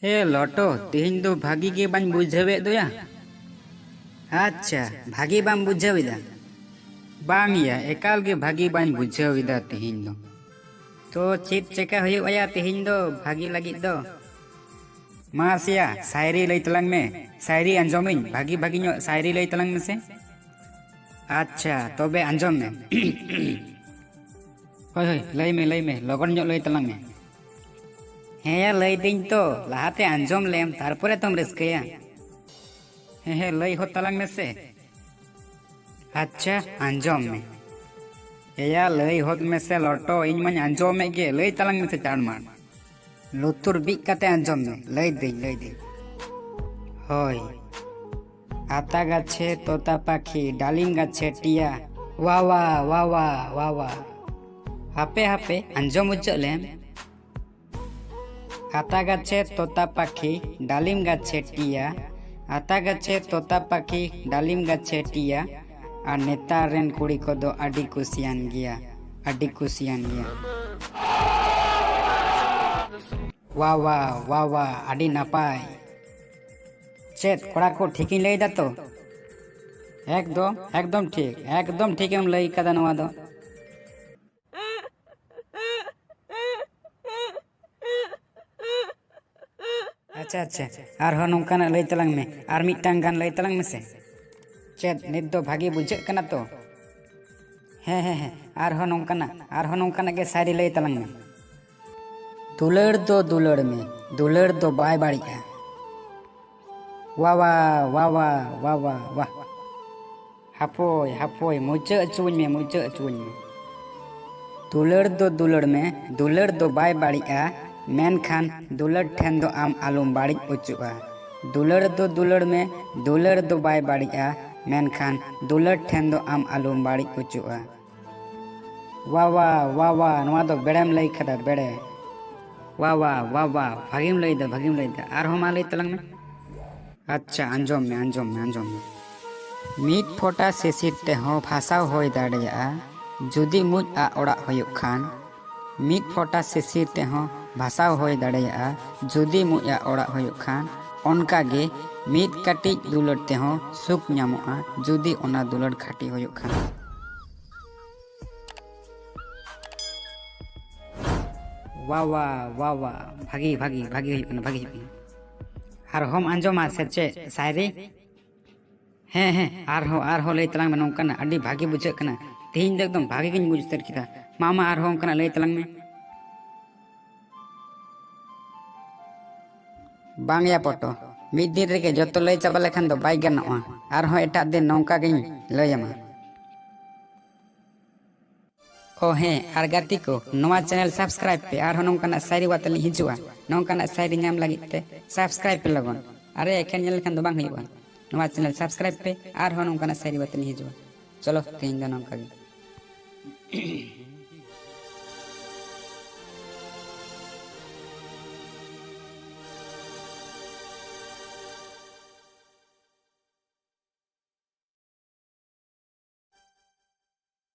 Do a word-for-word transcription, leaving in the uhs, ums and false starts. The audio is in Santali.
ᱮ ᱞᱚᱴᱚ, ᱛᱮᱦᱮᱧ ᱫᱚ ᱵᱷᱟᱹᱜᱤ ᱜᱮ ᱵᱟᱹᱧ ᱵᱩᱡᱷᱟᱹᱣᱮᱫ ᱫᱚᱭᱟ᱾ ᱟᱪᱪᱷᱟ, ᱵᱷᱟᱹᱜᱤ ᱵᱟᱢ ᱵᱩᱡᱷᱟᱹᱣ ᱮᱫᱟ? ᱵᱟᱝ ᱭᱟ, ᱮᱠᱟᱞ ᱜᱮ ᱵᱷᱟᱹᱜᱤ ᱵᱟᱹᱧ ᱵᱩᱡᱷᱟᱹᱣ ᱮᱫᱟ ᱛᱮᱦᱮᱧ ᱫᱚ᱾ ᱛᱚ ᱪᱮᱫ ᱪᱮᱠᱟ ᱦᱩᱭᱩᱜᱼᱟ ᱭᱟ ᱛᱮᱦᱮᱧ ᱫᱚ ᱵᱷᱟᱹᱜᱤ ᱞᱟᱹᱜᱤᱫ ᱫᱚ? ᱢᱟᱥᱮᱭᱟ, ᱥᱟᱭᱨᱤ ᱞᱟᱹᱭ ᱛᱟᱞᱟᱝ ᱢᱮ, ᱥᱟᱭᱨᱤ ᱟᱸᱡᱚᱢᱤᱧ, ᱵᱷᱟᱹᱜᱤ ᱵᱷᱟᱹᱜᱤ ᱧᱚᱜ ᱥᱟᱭᱨᱤ ᱞᱟᱹᱭ ᱛᱟᱞᱟᱝ ᱢᱮᱥᱮ᱾ ᱟᱪᱪᱷᱟ, ᱛᱚᱵᱮ ᱟᱸᱡᱚᱢ ᱢᱮ᱾ ᱦᱳᱭ ᱦᱳᱭ, ᱞᱟᱹᱭ ᱢᱮ, ᱞᱟᱹᱭ ᱢᱮ, ᱞᱚᱜᱚᱱ ᱧᱚᱜ ᱞᱟᱹᱭ ᱛᱟᱞᱟᱝ ᱢᱮ᱾ ᱦᱮᱸ ᱭᱟ, ᱞᱟᱹᱭ ᱫᱟᱹᱧ ᱛᱚ, ᱞᱟᱦᱟᱛᱮ ᱟᱸᱡᱚᱢ ᱞᱮᱢ, ᱛᱟᱨᱯᱚᱨᱮ ᱛᱚᱢ ᱨᱟᱹᱥᱠᱟᱹᱭᱟ᱾ ᱦᱮᱸ ᱦᱮᱸ, ᱞᱟᱹᱭ ᱦᱚᱫ ᱛᱟᱞᱟᱝ ᱢᱮᱥᱮ᱾ ᱟᱪᱪᱷᱟ, ᱟᱸᱡᱚᱢ ᱢᱮ᱾ ᱮᱭᱟ, ᱞᱟᱹᱭ ᱦᱚᱫ ᱢᱮᱥᱮ ᱞᱚᱴᱚ, ᱤᱧ ᱢᱟᱧ ᱟᱸᱡᱚᱢᱮᱫ ᱜᱮ, ᱞᱟᱹᱭ ᱛᱟᱞᱟᱝ ᱢᱮᱥᱮ ᱪᱟᱲᱢᱟᱲ᱾ ᱞᱩᱛᱩᱨ ᱵᱤᱫ ᱠᱟᱛᱮ ᱟᱸᱡᱚᱢ ᱢᱮ, ᱞᱟᱹᱭ ᱫᱟᱹᱧ, ᱞᱟᱹᱭ ᱫᱟᱹᱧ᱾ ᱦᱳᱭ᱾ ᱟᱛᱟ ᱜᱟᱪᱷᱮ ᱛᱚᱛᱟ ᱯᱟᱠᱷᱤ, ᱰᱟᱞᱤᱢ ᱜᱟᱪᱷᱮ ᱴᱤᱭᱟ᱾ ᱣᱟ ᱣᱟ, ᱣᱟ ᱣᱟ, ᱣᱟ ᱣᱟ᱾ ᱦᱟᱯᱮ ᱦᱟᱯᱮ, ᱟᱸᱡᱚᱢ ᱢᱩᱪᱟᱹᱫ ᱞᱮᱢ᱾ ᱟᱛᱟ ᱜᱟᱪᱷᱮ ᱛᱚᱛᱟ ᱯᱟᱠᱷᱤ, ᱰᱟᱞᱤᱢ ᱜᱟᱪᱷᱮ ᱴᱤᱭᱟ᱾ ᱟᱛᱟ ᱜᱟᱪᱷᱮ ᱛᱚᱛᱟ ᱯᱟᱠᱷᱤ, ᱰᱟᱞᱤᱢ ᱜᱟᱪᱷᱮ ᱴᱤᱭᱟ᱾ ᱟᱨ ᱱᱮᱛᱟᱨ ᱨᱮᱱ ᱠᱩᱲᱤ ᱠᱚᱫᱚ ᱟᱹᱰᱤ ᱠᱩᱥᱤᱭᱟᱱ ᱜᱮᱭᱟ, ᱟᱹᱰᱤ ᱠᱩᱥᱤᱭᱟᱱ ᱜᱮᱭᱟ᱾ ᱣᱟ ᱣᱟ, ᱣᱟ ᱣᱟ, ᱟᱹᱰᱤ ᱱᱟᱯᱟᱭ᱾ ᱪᱮᱫ ᱠᱚᱲᱟ ᱠᱚ, ᱴᱷᱤᱠᱤᱧ ᱞᱟᱹᱭ ᱫᱟ ᱛᱚ? ᱮᱠᱫᱚᱢ, ᱮᱠᱫᱚᱢ ᱴᱷᱤᱠ, ᱮᱠᱫᱚᱢ ᱴᱷᱤᱠᱮᱢ ᱞᱟᱹᱭ ᱠᱟᱫᱟ ᱱᱚᱣᱟ ᱫᱚ᱾ ᱟᱪᱪᱷᱟ, ᱟᱪᱪᱷᱟ, ᱟᱨᱦᱚᱸ ᱱᱚᱝᱠᱟᱱᱟᱜ ᱞᱟᱹᱭ ᱛᱟᱞᱟᱝ ᱢᱮ, ᱟᱨ ᱢᱤᱫᱴᱟᱝ ᱜᱟᱱ ᱞᱟᱹᱭ ᱛᱟᱞᱟᱝ ᱢᱮᱥᱮ᱾ ᱪᱮᱫ ᱱᱤᱛ ᱫᱚ ᱵᱷᱟᱜᱮ ᱵᱩᱡᱷᱟᱹᱜ ᱠᱟᱱᱟ ᱛᱚ? ᱦᱮᱸ, ᱦᱮᱸ, ᱦᱮᱸ, ᱟᱨᱦᱚᱸ ᱱᱚᱝᱠᱟᱱᱟᱜ, ᱟᱨᱦᱚᱸ ᱱᱚᱝᱠᱟᱱᱟᱜ ᱜᱮ ᱥᱟᱭᱨᱤ ᱞᱟᱹᱭ ᱛᱟᱞᱟᱝ ᱢᱮ᱾ ᱫᱩᱞᱟᱹᱲ ᱫᱚ ᱫᱩᱞᱟᱹᱲ ᱢᱮ, ᱫᱩᱞᱟᱹᱲ ᱫᱚ ᱵᱟᱭ ᱵᱟᱹᱲᱤᱡᱼᱟ᱾ ᱣᱟ ᱣᱟ, ᱣᱟ ᱣᱟ, ᱣᱟ ᱣᱟ, ᱣᱟ᱾ ᱦᱟᱯᱳᱭ, ᱦᱟᱯᱳᱭ, ᱢᱩᱪᱟᱹᱫ ᱦᱚᱪᱚᱣᱟᱹᱧ ᱢᱮ, ᱢᱩᱪᱟᱹᱫ ᱦᱚᱪᱚᱣᱟᱹᱧ ᱢᱮ᱾ ᱫᱩᱞᱟᱹᱲ ᱫᱚ ᱫᱩᱞᱟᱹᱲ ᱢᱮ, ᱫᱩᱞᱟᱹᱲ ᱫᱚ ᱵᱟᱭ ᱵᱟᱹᱲᱤᱡᱼᱟ, ᱢᱮᱱᱠᱷᱟᱱ ᱫᱩᱞᱟᱹᱲ ᱴᱷᱮᱱ ᱫᱚ ᱟᱢ ᱟᱞᱚᱢ ᱵᱟᱹᱲᱤᱡ ᱦᱚᱪᱚᱜᱼᱟ᱾ ᱫᱩᱞᱟᱹᱲ ᱫᱚ ᱫᱩᱞᱟᱹᱲ ᱢᱮ, ᱫᱩᱞᱟᱹᱲ ᱫᱚ ᱵᱟᱭ ᱵᱟᱹᱲᱤᱡᱼᱟ, ᱢᱮᱱᱠᱷᱟᱱ ᱫᱩᱞᱟᱹᱲ ᱴᱷᱮᱱ ᱫᱚ ᱟᱢ ᱟᱞᱚᱢ ᱵᱟᱹᱲᱤᱡ ᱦᱚᱪᱚᱜᱼᱟ᱾ ᱣᱟ ᱣᱟ, ᱣᱟ ᱣᱟ, ᱱᱚᱣᱟ ᱫᱚ ᱵᱮᱲᱮᱢ ᱞᱟᱹᱭ ᱠᱟᱫᱟ, ᱵᱮᱲᱮ᱾ ᱣᱟ ᱣᱟ, ᱣᱟ ᱣᱟ, ᱵᱷᱟᱜᱮᱢ ᱞᱟᱹᱭᱫᱟ, ᱵᱷᱟᱜᱮᱢ ᱞᱟᱹᱭᱫᱟ᱾ ᱟᱨᱦᱚᱸ ᱢᱟ ᱞᱟᱹᱭ ᱛᱟᱞᱟᱝ ᱢᱮ᱾ ᱟᱪᱪᱷᱟ, ᱟᱸᱡᱚᱢ ᱢᱮ, ᱟᱸᱡᱚᱢ ᱢᱮ, ᱟᱸᱡᱚᱢ ᱢᱮ᱾ ᱢᱤᱫ ᱯᱷᱚᱴᱟ ᱥᱤᱥᱤᱨ ᱛᱮᱦᱚᱸ ᱵᱷᱟᱥᱟᱣ ᱦᱩᱭ ᱫᱟᱲᱮᱭᱟᱜᱼᱟ, ᱡᱩᱫᱤ ᱢᱩᱡ ᱟᱜ ᱚᱲᱟᱜ ᱦᱩᱭᱩᱜ ᱠᱷᱟᱱ᱾ ᱢᱤᱫ ᱯᱷᱚᱴᱟ ᱥᱤᱥᱤᱨ ᱛᱮᱦᱚᱸ ᱵᱷᱟᱥᱟᱣ ᱦᱩᱭ ᱫᱟᱲᱮᱭᱟᱜᱼᱟ ᱡᱩᱫᱤ ᱢᱩᱡ ᱟᱜ ᱚᱲᱟᱜ ᱦᱩᱭᱩᱜ ᱠᱷᱟᱱ᱾ ᱚᱱᱠᱟ ᱜᱮ ᱢᱤᱫ ᱠᱟᱹᱴᱤᱡ ᱫᱩᱞᱟᱹᱲ ᱛᱮᱦᱚᱸ ᱥᱩᱠ ᱧᱟᱢᱚᱜᱼᱟ ᱡᱩᱫᱤ ᱚᱱᱟ ᱫᱩᱞᱟᱹᱲ ᱠᱷᱟᱹᱴᱤ ᱦᱩᱭᱩᱜ ᱠᱷᱟᱱ᱾ ᱣᱟ ᱣᱟ ᱣᱟ ᱣᱟ, ᱵᱷᱟᱜᱤ ᱵᱷᱟᱜᱤ ᱵᱷᱟᱜᱤ ᱦᱩᱭᱩᱜ ᱠᱟᱱᱟ, ᱵᱷᱟᱜᱤ ᱦᱩᱭᱩᱜ ᱠᱟᱱᱟ᱾ ᱟᱨᱦᱚᱸᱢ ᱟᱸᱡᱚᱢᱟ ᱥᱮ ᱪᱮᱫ ᱥᱟᱭᱨᱤ? ᱦᱮᱸ ᱦᱮᱸ, ᱟᱨᱦᱚᱸ ᱟᱨᱦᱚᱸ ᱞᱟᱹᱭ ᱛᱟᱞᱟᱝ ᱢᱮ, ᱱᱚᱝᱠᱟᱱᱟᱜ ᱟᱹᱰᱤ ᱵᱷᱟᱜᱤ ᱵᱩᱡᱷᱟᱹᱜ ᱠᱟᱱᱟ᱾ ᱛᱮᱦᱮᱧ ᱫᱚ ᱮᱠᱫᱚᱢ ᱵᱷᱟᱜᱤ ᱜᱤᱧ ᱵᱩᱡᱽ ᱩᱛᱟᱹᱨ ᱠᱮᱫᱟ᱾ ᱢᱟ ᱢᱟ, ᱟᱨᱦᱚᱸ ᱚᱱᱠᱟᱱᱟᱜ ᱞᱟᱹᱭ ᱛᱟᱞᱟᱝ ᱢᱮ᱾ ᱵᱟᱝ ᱭᱟ ᱯᱚᱴᱚ, ᱢᱤᱫ ᱫᱤᱱ ᱨᱮᱜᱮ ᱡᱚᱛᱚ ᱞᱟᱹᱭ ᱪᱟᱵᱟ ᱞᱮᱠᱷᱟᱱ ᱫᱚ ᱵᱟᱭ ᱜᱟᱱᱚᱜᱼᱟ᱾ ᱟᱨᱦᱚᱸ ᱮᱴᱟᱜ ᱫᱤᱱ ᱱᱚᱝᱠᱟ ᱜᱤᱧ ᱞᱟᱹᱭ ᱟᱢᱟ᱾ ᱚ ᱦᱮᱸ, ᱟᱨ ᱜᱟᱛᱮ ᱠᱚ, ᱱᱚᱣᱟ ᱪᱮᱱᱮᱞ ᱥᱟᱵᱥᱠᱨᱟᱭᱤᱵ ᱯᱮ, ᱟᱨᱦᱚᱸ ᱱᱚᱝᱠᱟᱱᱟᱜ ᱥᱟᱭᱨᱤ ᱣᱟᱛᱟᱞᱤᱧ ᱦᱤᱡᱩᱜᱼᱟ᱾ ᱱᱚᱝᱠᱟᱱᱟᱜ ᱥᱟᱭᱨᱤ ᱧᱟᱢ ᱞᱟᱹᱜᱤᱫ ᱛᱮ ᱥᱟᱵᱥᱠᱨᱟᱭᱤᱵ ᱯᱮ ᱞᱚᱜᱚᱱ᱾ ᱟᱨᱮ, ᱮᱠᱷᱮᱱ ᱧᱮᱞ ᱞᱮᱠᱷᱟᱱ ᱫᱚ ᱵᱟᱝ ᱦᱩᱭᱩᱜᱼᱟ᱾ ᱱᱚᱣᱟ ᱪᱮᱱᱮᱞ ᱥᱟᱵᱥᱠᱨᱟᱭᱤᱵ ᱯᱮ, ᱟᱨᱦᱚᱸ ᱱᱚᱝᱠᱟᱱᱟᱜ ᱥᱟᱭᱨᱤ ᱣᱟᱛᱟᱞᱤᱧ ᱦᱤᱡᱩᱜᱼᱟ᱾ ᱪᱚᱞᱚ, ᱛᱮᱦᱮᱧ ᱫᱚ ᱱᱚᱝᱠᱟ ᱜᱮ᱾